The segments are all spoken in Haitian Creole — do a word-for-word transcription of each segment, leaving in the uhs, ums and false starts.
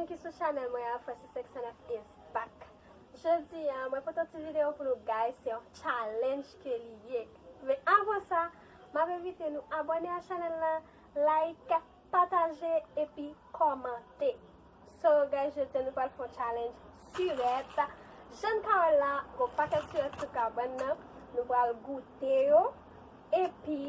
Ki sou chanèl mwen an, Francis X nèf is back. Jodi a, mwen pote yon ti videyo pou nou, guys, se yon challenge ke li ye. Men avan sa, m ap envite nou abòne a chanèl la, like, pataje epi kòmante. So, guys, jodi a nou pral fè yon challenge sirèt. Jan n ka wè la, gon pakèt sirèt sou kabann nan, nou pral goute yo. Epi,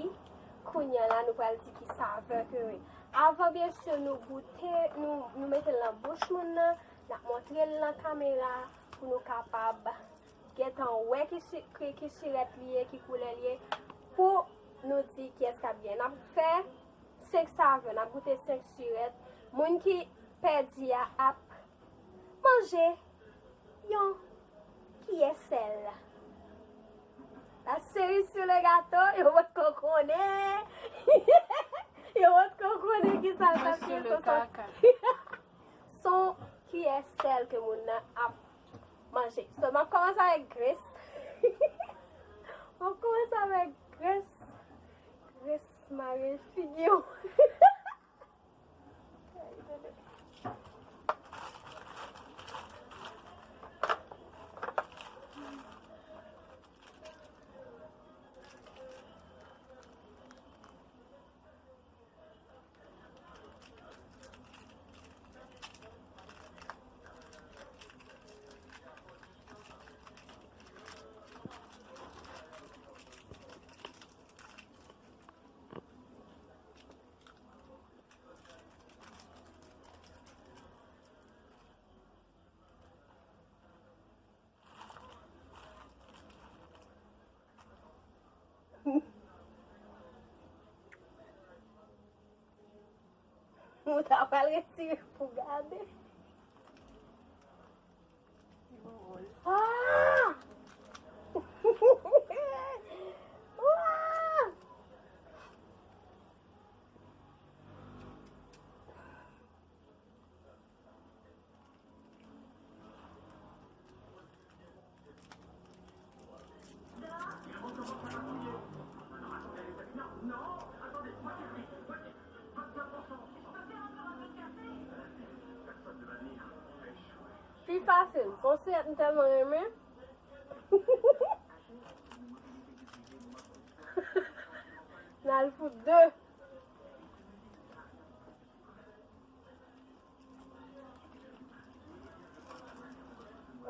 kounye a la, nou pral di ki savè ke yo ye. Avan, byen si, nou goute, nou, nou mete l nan bouch moun nan, n ap montre l nan kamera pou nou kapab gentan wè ki si-, ki, ki sirèt li ye, ki koulè li ye, pou nou di kiyès k ap genyen. N ap fè senk savè, n ap goute senk sirèt. Moun ki pèdi a ap manje yon kiyè sèl. La cerise sur le gâteau, yo potko konnen. Yo potko konnen ki sa l t ap ye. Sur le caca. Se yon kiyè sèl ke moun nan ap manje. So, m ap kòmanse avèk Grace. M ap kòmanse avèk Grace. Grace mare figi w. Ou ta pral retire pou gade. Ah! Ah! Pi fasil, gon sirèt m tèlman renmen. N al fout de.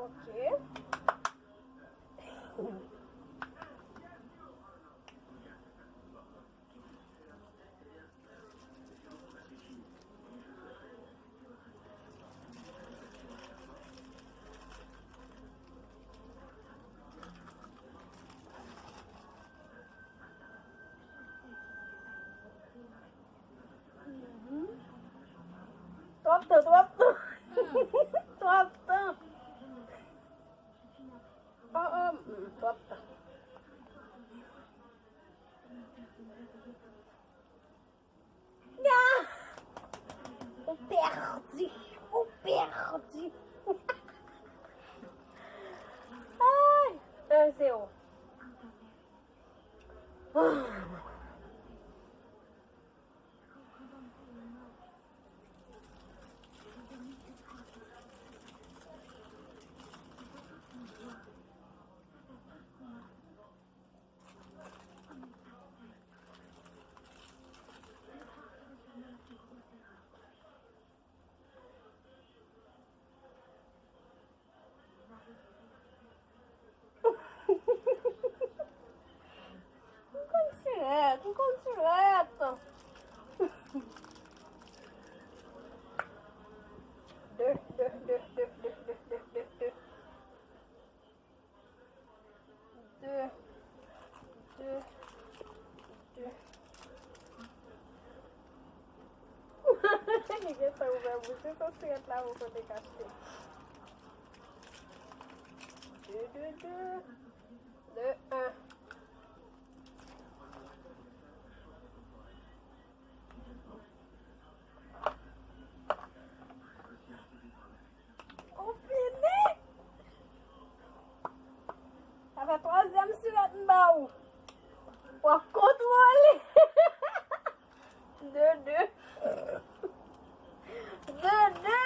Ok. Twòp tan, twòp tan. Twòp tan. Oh, oh, mm, twòp tan. Ah! Ou pèdi, ou pèdi. Ay, un zéro. M konn sirèt, m konn sirèt. De, de, de. De, de, de. Li gentan ouvè bouch li, se sirèt la poko te kache. De, de, de. De, un. Ou fini? Sa fè twazyèm sirèt m ba ou. W ap kontwole. De, de. De, de.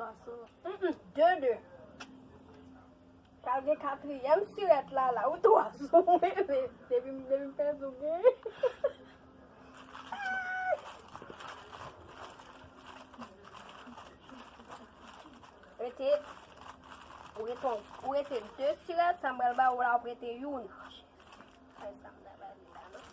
Mm, mm, de de. Pral gen katriyèm sirèt la, la, ou twa sou mwen, men depi, depi m pèdi w gen. Rete, ou rete, ou rete de sirèt, sa m pral ba ou la, ou rete youn. Fè sa m ta ba li la, non.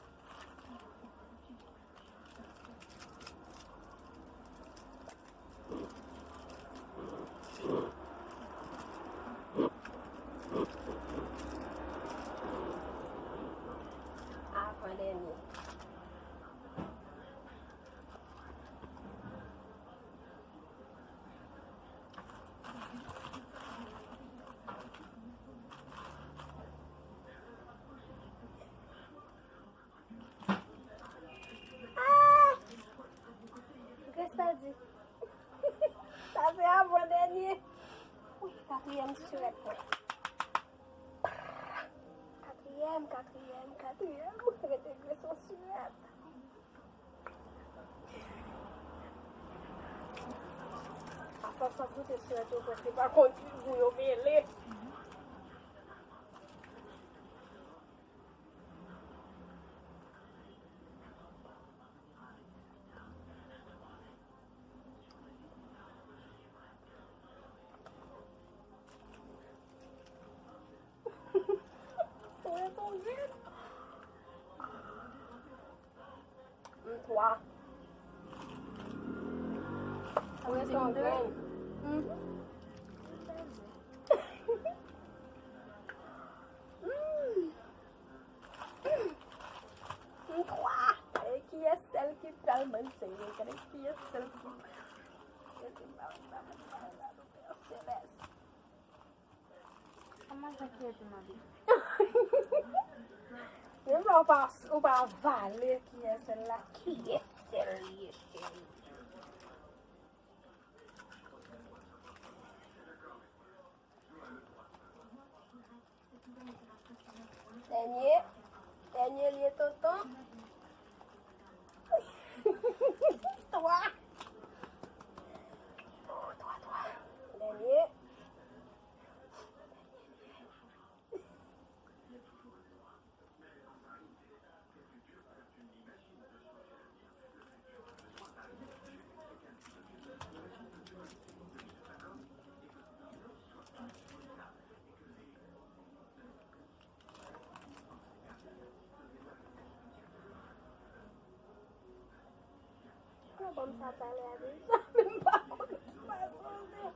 Avan dènye. Ah! Gras pa di. Sa se avan dènye. Wi, katriyèm sirèt mwen. Katriyèm, katriyèm, katriyèm. Rete gras yon sirèt. Afòs ap goute sirèt yo, prèske pa konn ki gou yo mele. Ou reponn vit. M twa. Ou reponn vit. Mhm. Mm. M twa. Gade kiyès sèl ki pral manje. Gade kiyès sèl ki. Kòman sa ki ete mande? Menm lè w pa, ou pa vale kiyès sèl la, kiyès sèl li ye, cheri? Dènye. Dènye li ye, tonton. Twa. Oh, twa, twa. Dènye. Bon, sa pale a deja, men m pa konn sa poze.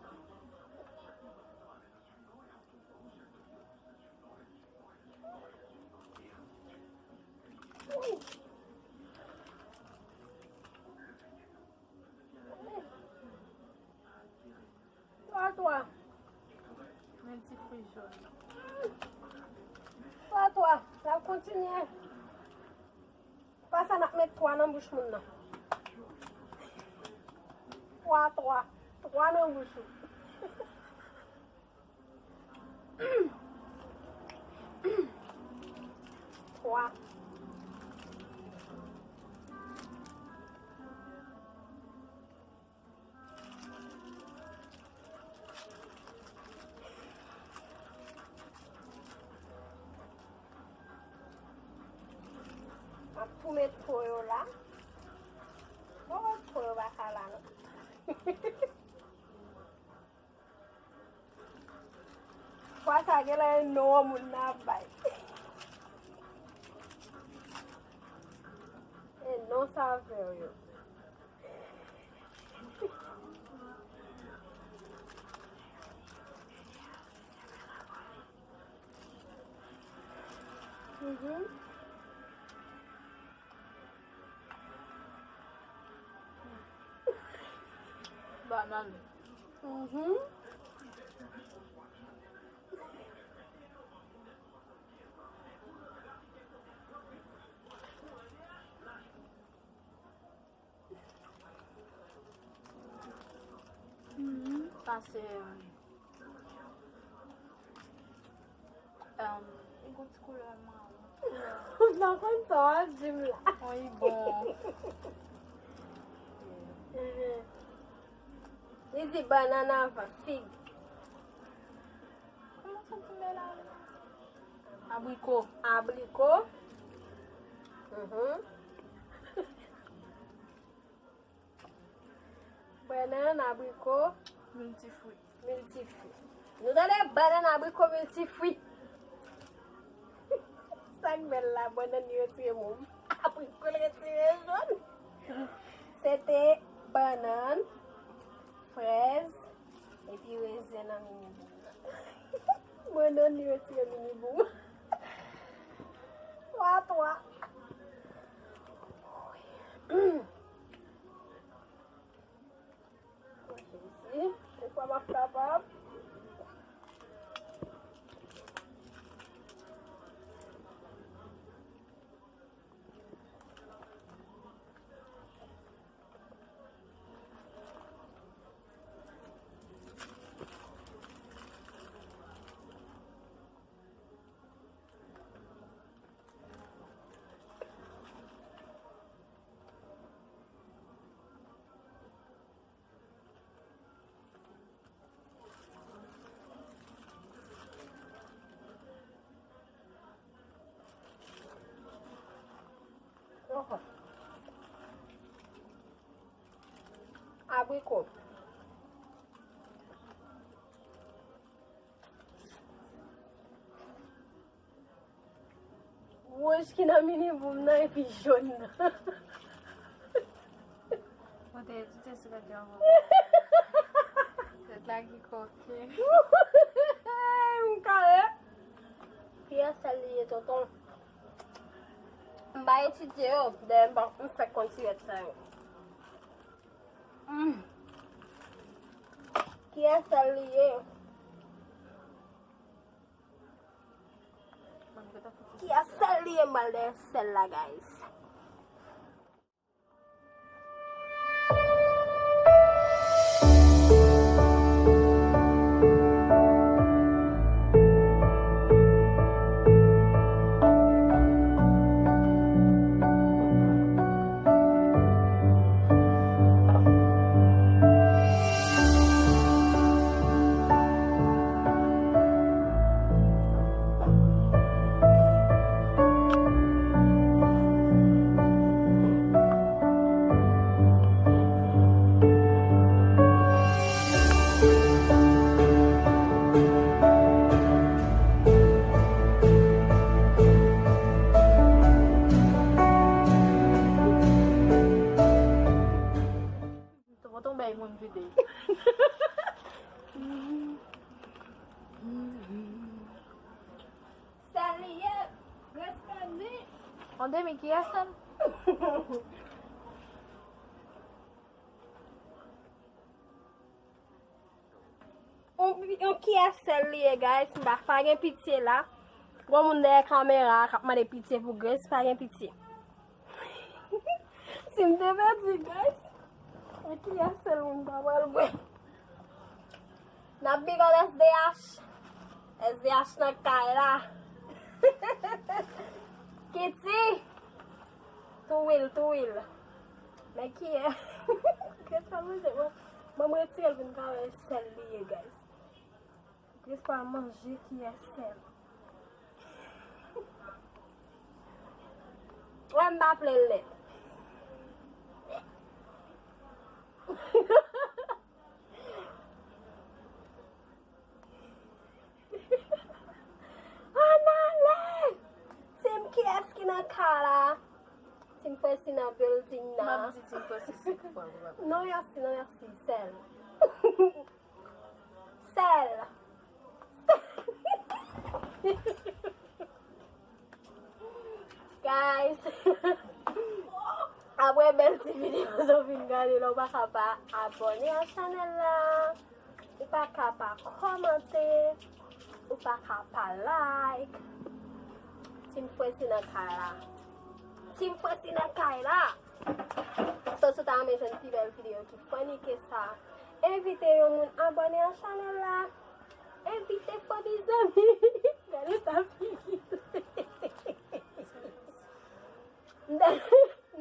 Twa, twa. Men ti fri jòn. Twa, twa. N ap kontinye. Apre sa, n ap met twa nan bouch moun nan. Twa, twa. Twa nan bouch ou. Twa. M ap tou met po yo la. Bon, po yo pa ka la, non. Fwa sa genlè e non moun nan ap bay. E non savè yo. Mhm. Banane. Mhm. Mhm. Sa se, um, li gon ti koulè mawon. M pa konn sa w ap di m la. Wi, bon. Mhm. Li di bannann avan, fig. Kòman sa di mè la? Abriko. Abriko. Mhm. Bannann, abriko. Miltifwi. Miltifwi. Nou tande bannann, abriko, miltifwi. Sa k bèl la, bannann li retire mov. Abriko l retire jòn. Se te bannann, frèz, epi rezen nan mini boum nan. Bannann li retire mini boum. Twa, twa. Wi. Mwen sezi. Yon fwa m ap kapab. Abriko. Wouj ki nan mini boum nan epi jòn nan. Mwen te etidye sou rèd yo anvan. Tèt la ki koke. M kare. Kiyès sèl li ye, tonton? M pa etidye yo, dayè m pa, m fèk konn ti rèd sa yo. Mm. Kiyès sèl li ye? Kiyès sèl li ye, m pral dèyè sèl la, guys. Tonton bay moun vide. Sèl li ye, Grace Candy. On demi ki a sèl. On, on kiyès sèl li ye, guys? M pa, pa gen pitye la. Gon moun dèyè kamera a k ap mande pitye pou Grace, pa gen pitye. Si m te pèdi, guys, e kiyès sèl moun pa pral bwè? N ap big up S D H. S D H nan kay la. Kitty. Twil, twil. Men kiyès? Kiyès pa manje? Bon, bon, mwen retire l pou n ka wè sèl li ye, guys. Kiyès pa manje, kiyès sèl? Wè, m pa plen l nèt. Ann ale! Team kiyès ki nan kay la? Team Presi nan building nan. M ap di Team Presi se koupa, koupa. Non, mèsi, non, mèsi, sèl. Sèl. Guys, apre bèl ti videyo sa w fin gade la, ou pa ka pa abòne a chanèl la, ou pa ka pa kòmante, ou pa ka pa like. Team Presi nan kay la. Team Presi nan kay la. So, si w ta renmen jwenn pi bèl videyo ki funny ke sa, envite yon moun abòne a chanèl la. Envite fanmi, zanmi. Gade sa figi. M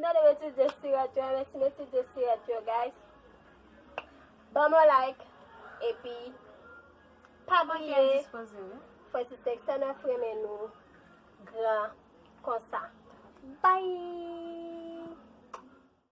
tande m etidye sirèt yo, mèsi m etidye sirèt yo, guys. Ban m yon like. Epi, pa bliye, frè si sèk sè nèf renmen nou gran konsa. Bye!